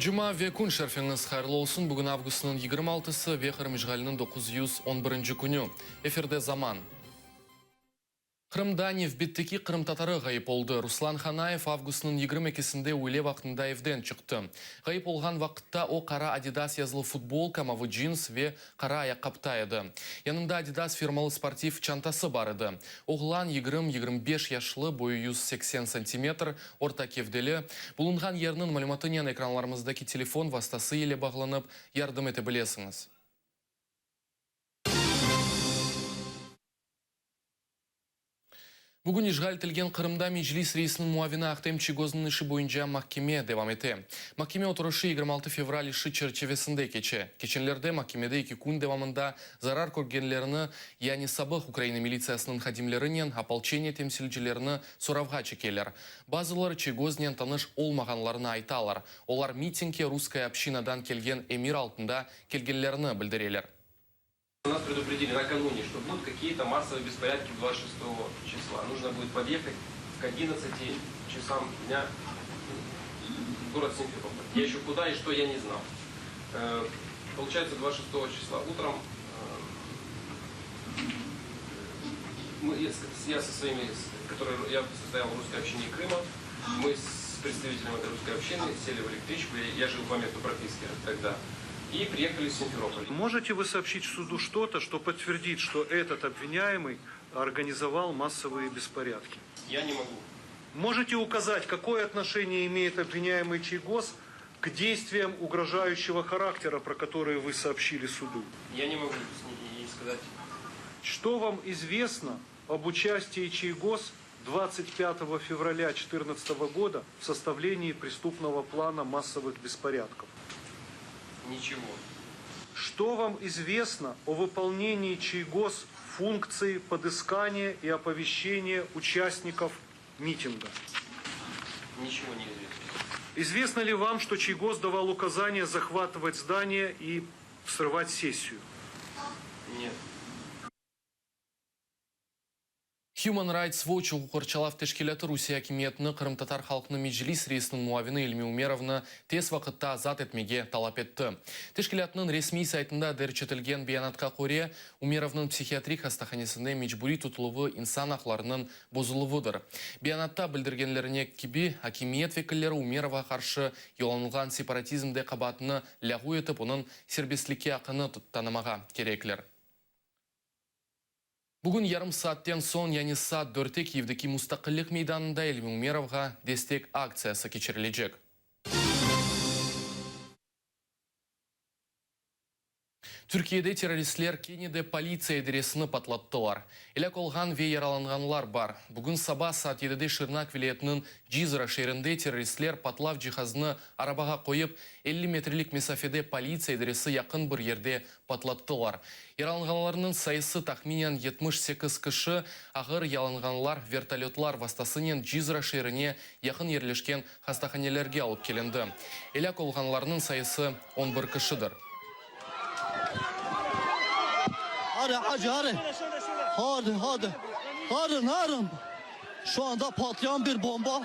Cuma ve kün şerfiñiz hayırlı olsun! Bugün avgustnıñ 26-sı ve Qırım işğaliniñ 911 künü. Efirde Zaman. Qırımda nevbetteki qırımtatarı ğayıp oldı. Ruslan Hanayev avgustnıñ 22-sinde üyle vaqtında evden çıqtı. Ğayıp olğan vaqıtta o qara Adidas yazılı futbolka, mavı cins ve qara ayaqqapta edi. Yanında Adidas firmalı sportiv çantası bar edi. Oğlan 20-25 yaşlı, boyu 180 santimetr, orta kevdeli. Bulunğan yerniñ malümatınen ekranlarımızdaki telefon vastası ile bağlanıp, yardım ete bilesiñiz. Bugün işğal etilgen Qırımda Meclis reisiniñ muavini Ahtem Çiygoznıñ işi boyunca mahkeme devam ete. Mahkeme oturışı 26 fevral işi çerçivesinde keçe. Keçenlerde mahkemede eki kün devamında zarar körgenlerni, yani sabıq Ukraina militsiyasınıñ hadimlerinen opolçeniye temsilcilerini soravğa çekeler. Bazıları Çiygoznen tanış olmağanlarını aytalar. Olar mitingge Russkaya obşinadan kelgen emir altında kelgenlerini bildireler. Нас предупредили накануне, что будут какие-то массовые беспорядки 26 числа. Нужно будет подъехать к 11 часам дня в город Симферополь. Я еще куда и что я не знал. Э, получается, 26 числа утром э, мы, я со своими, которые я состоял в русской общине Крыма, мы с представителем этой русской общины сели в электричку, я жил по месту прописки тогда, и приехали в Симферополь. Можете вы сообщить суду что-то, что подтвердит, что этот обвиняемый организовал массовые беспорядки? Я не могу. Можете указать, какое отношение имеет обвиняемый Чийгоз к действиям угрожающего характера, про которые вы сообщили суду? Я не могу сказать. Что вам известно об участии Чийгоз 25 февраля 2014 года в составлении преступного плана массовых беспорядков? Ничего. Что вам известно о выполнении Чийгоз функции подыскания и оповещения участников митинга? Ничего не известно. Известно ли вам, что Чийгоз давал указание захватывать здание и срывать сессию? Нет. Human Rights Watch uquq qorçalav teşkilâtı Rusiye akimiyetini qırımtatar halqınıñ Meclis reisiniñ muavini İlmi Umerovnı tez vaqıtta azat etmege talap etti. Teşkilâtnıñ resmiy saytında derc etilgen beyanatqa köre, Umerovnıñ psihiatrik hastahanesinde mecburiy tutuluvı insan aqlarınıñ bozuluvıdır. Beyanatta bildirgenlerine kibi, akimiyet vekilleri Umerovğa qarşı yollanılğan separatizmde qabaatını lâğu etip, onıñ serbestlikke aqını tanımağa kerekler. Bugün yarım saatten soñ, yani saat dörtte Kiyevdeki Mustaqillik meydanında İlmi Umerovğa destek aktsiyası keçirilecek. Türkiyede terroristler kene de politsiya idaresini patlattılar. Elâk olğan ve yaralanğanlar bar. Bugün saba saat yedide Şırnak vilâyetiniñ Cizra şeerinde terroristler patlav cihazını arabağa qoyıp, 50 metrelik mesafede politsiya idaresi yaqın bir yerde patlattılar. Yaralanğanlarnıñ sayısı tahminen 78 kişi, ağır yalanğanlar vertolötlar vastasınen Cizra şeerine yaqın yerleşken hastahanelerge alıp kelindi. Elâk olğanlarnıñ sayısı 11 kişidir. Hadi hacı hadi. Hadi hadi. Harın harın. Şu anda patlayan bir bomba.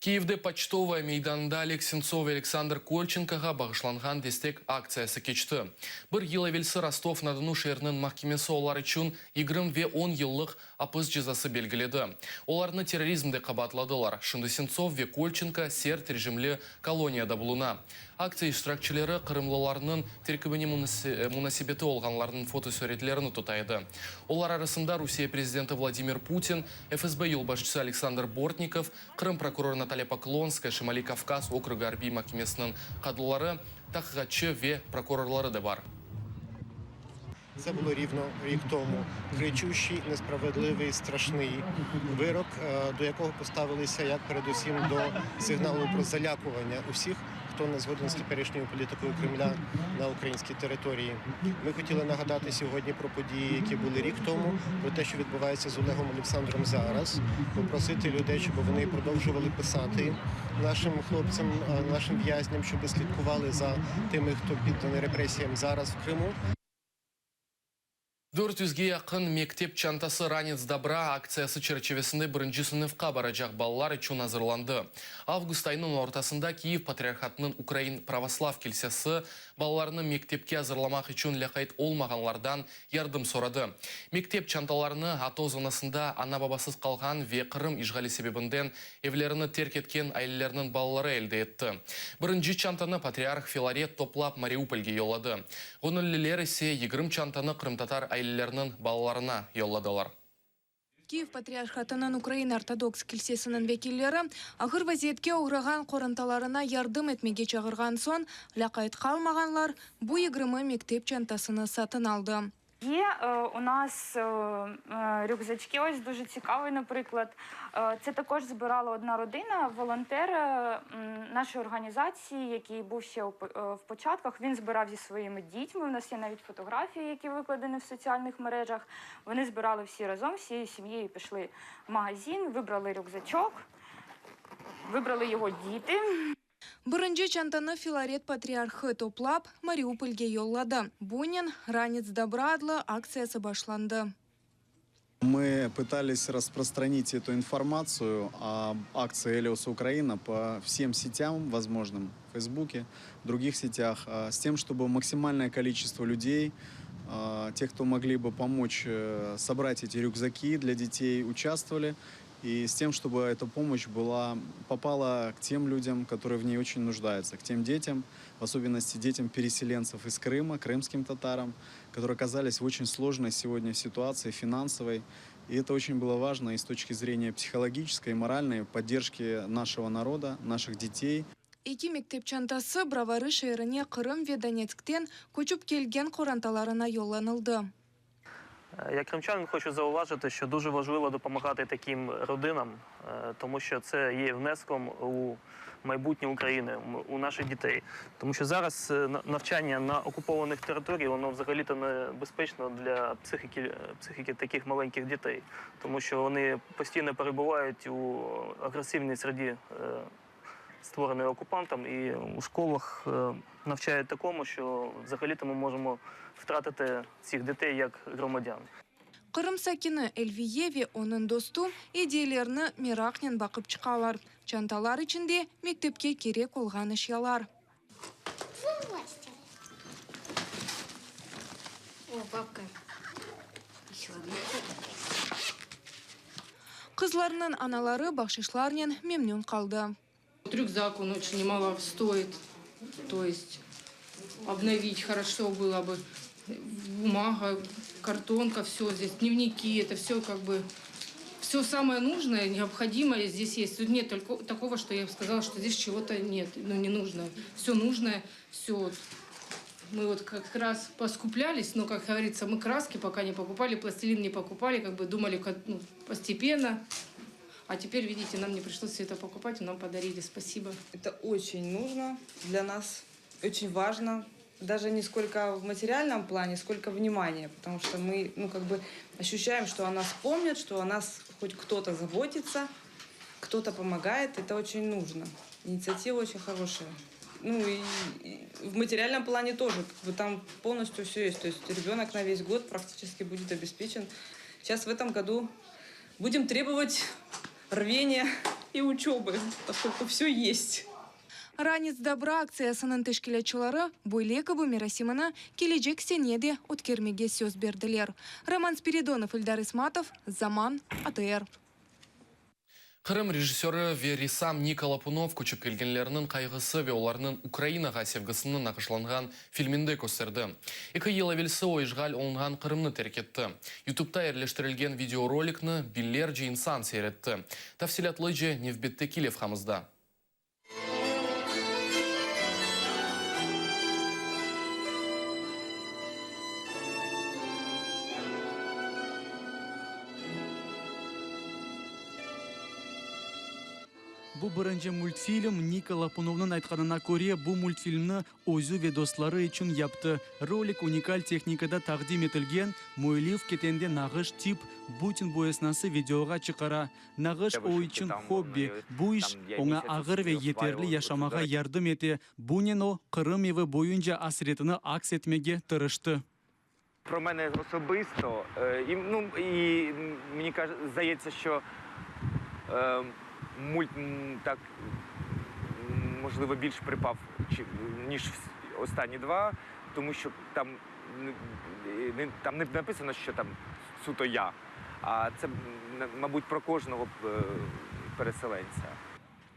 Kiyevde Poçtovaya meydanında Oleg Sentsov ve Aleksandr Kolçenkoğa bağışlanğan destek aktsiyası keçti. Bir yıl evelsi Rostov-na-Donu şeeriniñ mahkemesi olar içün 20 ve on yıllıq apis cezası belgiledi. Olarnı terrorizmde qabaatladılar. Şimdi Sentsov ve Kolçenko sert rejimli koloniyada buluna. Aktsiya iştirakçileri qırımlılarnıñ terkibine munasebeti olğanlarnıñ fotosüretlerini tuta edi. Olar arasında Rusiye prezidenti Vladimir Putin, FSB yolbaşçısı Aleksandr Bortnikov, Qırım prokurorı Natalya Poklonskaya, Şimaliy Kavkaz okrugı arbiy mahkemesiniñ qadıları, taqiqatçı ve prokurorları da bar. Це було рівно рік тому. Кричущий, несправедливий, страшний вирок, до якого поставилися як передусім до сигналу про залякування усіх, хто не згоден з теперішньою політикою Кремля на українській території. Ми хотіли нагадати сьогодні про події, які були рік тому, про те, що відбувається з Олегом Олександром зараз, попросити людей, щоб вони продовжували писати нашим хлопцям, нашим в'язням, щоб слідкували за тими, хто підданий репресіям зараз в Криму. Dört yüzge yaqın mektep çantası Ranets dobra aktsiyası çerçivesinde birinci sınıfqa baracaq balalar içün azırlandı. Avgust ayınıñ ortasında Kiyev Patriarhatınıñ Ukrain Pravoslav kilsesi balalarnı mektepke azırlamaq içün lâqayt olmağanlardan yardım soradı. Mektep çantalarını ATO zonasında ana-babasız qalğan ve Qırım işğali sebebinden evlerini terk etken ailelerniñ balaları elde etti. Birinci çantanı patriarh Filaret toplap Mariupolge yolladı. Göñülliler ise 20 çantanı qırımtatar aileleriniñ balalarına yolladılar. Kiyev Patriarhatınıñ Ukraina Ortodoks kilsesiniñ vekilleri ağır vaziyetke oğrağan qorantalarına yardım etmege çağırğan soñ, lâqayt qalmağanlar bu 20 mektep çantasını satın aldı. Є у нас рюкзачки, ось дуже цікавий, наприклад. Це також збирала одна родина, волонтер нашої організації, який був ще в початках. Він збирав зі своїми дітьми. У нас є навіть фотографії, які викладені в соціальних мережах. Вони збирали всі разом, всією сім'єю пішли в магазин, вибрали рюкзачок, вибрали його діти. Birinci çantanı Filaret patriarhı toplap, Mariupolge yolladı. Bunen Ranets dobra adlı aktsiyası başlandı. Мы пытались распространить эту информацию о акции «Элиос Украина» по всем сетям возможным, в Фейсбуке, в других сетях, с тем, чтобы максимальное количество людей, тех, кто могли бы помочь э, собрать эти рюкзаки для детей, участвовали. И с тем, чтобы эта помощь была, попала к тем людям, которые в ней очень нуждаются, к тем детям, в особенности детям переселенцев из Крыма, крымским татарам, которые оказались в очень сложной сегодня ситуации финансовой. И это очень было важно и с точки зрения психологической и моральной поддержки нашего народа, наших детей. Eki mektep çantası Brovarı şeerine Qırım ve Donetskten köçip kelgen qorantalarına yollanıldı. Як кримчанин хочу зауважити, що дуже важливо допомагати таким родинам, тому що це є внеском у майбутнє України, у наших дітей. Тому що зараз навчання на окупованих територіях, воно взагалі-то небезпечно для психіки, психіки таких маленьких дітей, тому що вони постійно перебувають у агресивній середі, створеної окупантом, і у школах навчають такому, що взагалі-то ми можемо втратити цих дітей як громадян. Qırım sakini Elviye ve onıñ dostu ediyelerni meraqnen baqıp çıqalar. Çantalar içinde mektepke kerek olğan eşyalar. Фломастер. О, папка. Еще одна. Qızlarnıñ anaları bahşışlarnen memnün qaldı. Вот рюкзак, он очень немало стоит. То есть обновить хорошо было бы. Бумага, картонка, все здесь, дневники, это все как бы все самое нужное, необходимое здесь есть. Тут нет только такого, что я бы сказала, что здесь чего-то нет, ну не нужно. Все нужное, все. Мы вот как раз поскуплялись, но, как говорится, мы краски пока не покупали, пластилин не покупали, как бы думали как, ну, постепенно. А теперь, видите, нам не пришлось все это покупать, нам подарили. Спасибо. Это очень нужно для нас, очень важно. Даже не сколько в материальном плане, сколько внимания, потому что мы, ну, как бы ощущаем, что о нас помнят, что о нас хоть кто-то заботится, кто-то помогает. Это очень нужно. Инициатива очень хорошая. Ну и, и в материальном плане тоже, как бы там полностью все есть. То есть ребенок на весь год практически будет обеспечен. Сейчас в этом году будем требовать рвения и учебы, поскольку все есть. Ранец добра aktsiyasınıñ teşkilâtçıları böyle kibi merasimini kelecek sene de ötkermege söz berdiler. Roman Spiridonov, Eldar Ismatov, Zaman, ATR. Qırım rejissörı ve ressam Nika Lapunov köçip kelgenlerniñ qayğısı ve olarnıñ Ukrainağa sevgisini naqışlanğan filminde kösterdi. 2 yıl evelsi o işğal olunğan Qırımnı terk etti. YouTube'da yerleştirilgen videorolikni biñlerce insan seyretti. Tafsilâtlıca nevbetteki levhamızda. Bu birinci multfilm. Nika Lapunovnıñ aytqanına köre, bu multfilmni özü ve dostları içün yaptı. Rolik unikal tehnikada taqdim etilgen: müellif ketende nağış tip, bütün bu esnası videoğa çıqara. Nağış o içün hobbi, bu iş oña ağır ve yeterli yaşamağa yardım ete. Bunen o, Qırım evi boyunca asretini aks etmege tırıştı. Про мене особисто, і, ну, і мені здається, що мульт так, можливо, більш припав, ніж останні два, тому що там не, там не написано, що там суто я, а це, мабуть, про кожного переселенця.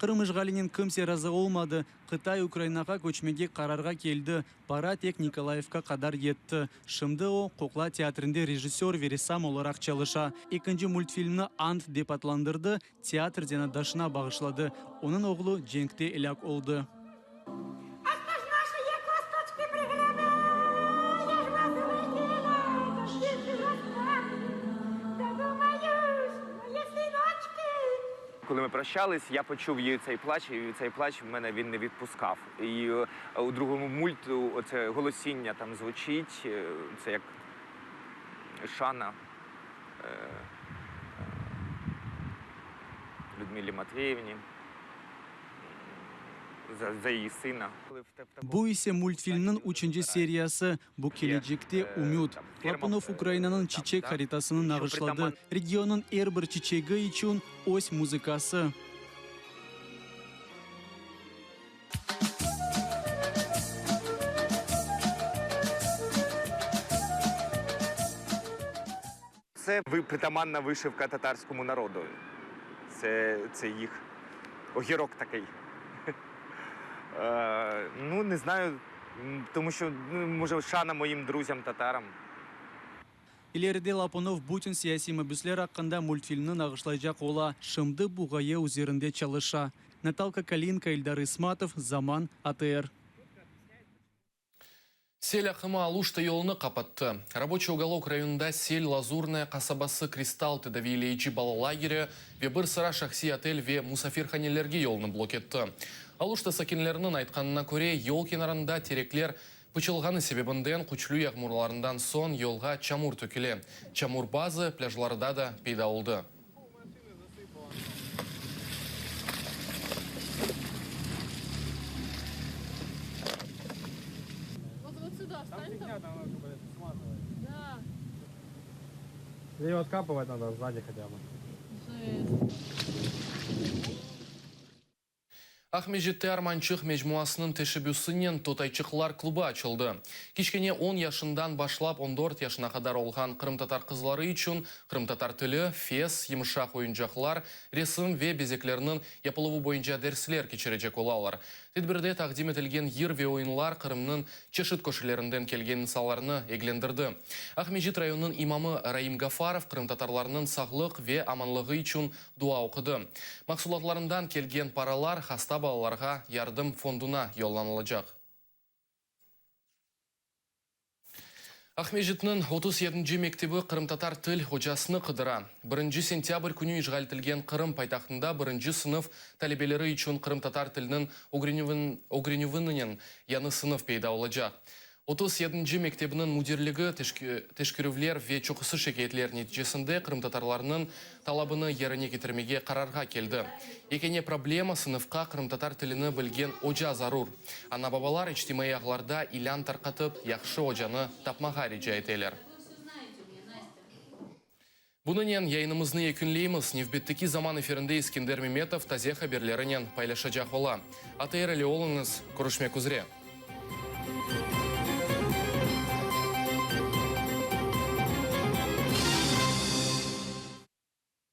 Qırım işğalinen kimse razı olmadı, qıtaiy Ukrainağa köçmege qararğa keldi, para tek Nikolayevqa qadar yetti. Şimdi o, qoqla teatrinde rejissör ve ressam olaraq çalışa. Ekinci multfilmni Ant dep adlandırdı, teatr zenaatdaşına bağışladı, onıñ oğlu cenkte elâk oldı. Коли ми прощались, я почув її цей плач, і цей плач мене він не відпускав. І у другому мульту оце голосіння там звучить, це як шана Людмилі Матвіївні за, за її сина. Bu ise multfilmniñ üçünci seriyası, bu kelecekte ümüt. Lapunov Ukrainanıñ çiçek haritasını nağışladı, regionnıñ er bir çiçegi içün öz muzıkası. Це притаманна вишивка татарському народу. Це, це їх огірок такий. Е, ну, не знаю, тому що, ну, може, шана моїм друзям татарам. İleride Lapunov bütün siyasiy mabüsler aqqında multfilmni nağışlaycaq ola. Şimdi bu ğaye üzerinde çalışa. Natalka Kalinka, İldar İsmatov, Zaman, ATR. Sel aqımı Aluşta yolunı qapattı. Raboçiy Ugolok rayonında sel Lazurnaya qasabası Kristal tedaviyleyici bala lageri ve bir sıra şahsiy otel ve musafirhanelerge yolnı blok etti. Aluşta sakinleriniñ aytqanına köre, yol kenarında terekler pıçılğanı sebebinden küçlü yağmurlarından soñ yolğa çamur töküle. Çamur bazı plâjlarda da peyda oldı. Aqmescitte Armançıq mecmuasınıñ teşebbüsinen Totayçıqlar klubı açıldı. Kiçkene on yaşından başlap 14 yaşına qadar olğan qırımtatar qızları içün qırımtatar tili, fes, yımşaq oyuncaqlar, resim ve bezeklerniñ yapıluvı boyunca dersler keçirecek olalar. Tedbirde taqdim etilgen yır ve oyunlar Qırımnıñ çeşit köşelerinden kelgen insanlarnı eglendirdi. Aqmescit rayonınıñ imamı Raim Gafarov qırımtatarlarnıñ sağlıq ve amanlığı içün dua oqudı. Mahsulatlarından kelgen paralar hasta balalarğa yardım fonduna yollanılacaq. Aqmescitniñ 37-nci mektebi qırımtatar til hocasını qıdıra. Birinci sentâbr künü işğal etilgen Qırım paytahtında birinci sınıf talebeleri içün qırımtatar tiliniñ ögrenüvinen yañı sınıf peyda olacaq. 37-nci mektebiniñ müdirligi teşkerüvler ve çoqusı şikâyetler neticesinde qırımtatarlarnıñ talabını yerine ketirmege qararğa keldi. Yekâne problema, sınıfqa qırımtatar tilini bilgen oca zarur. Ana-babalar içtimaiy ağlarda ilân tarqatıp, yahşı ocanı tapmağa rica eteler. Bunınen yayınımıznı yekünleymiz. Nevbetteki Zaman efirinde İskender Memetov taze haberlerinen paylaşacaq ola. ATR ile oluñız, körüşmek üzre.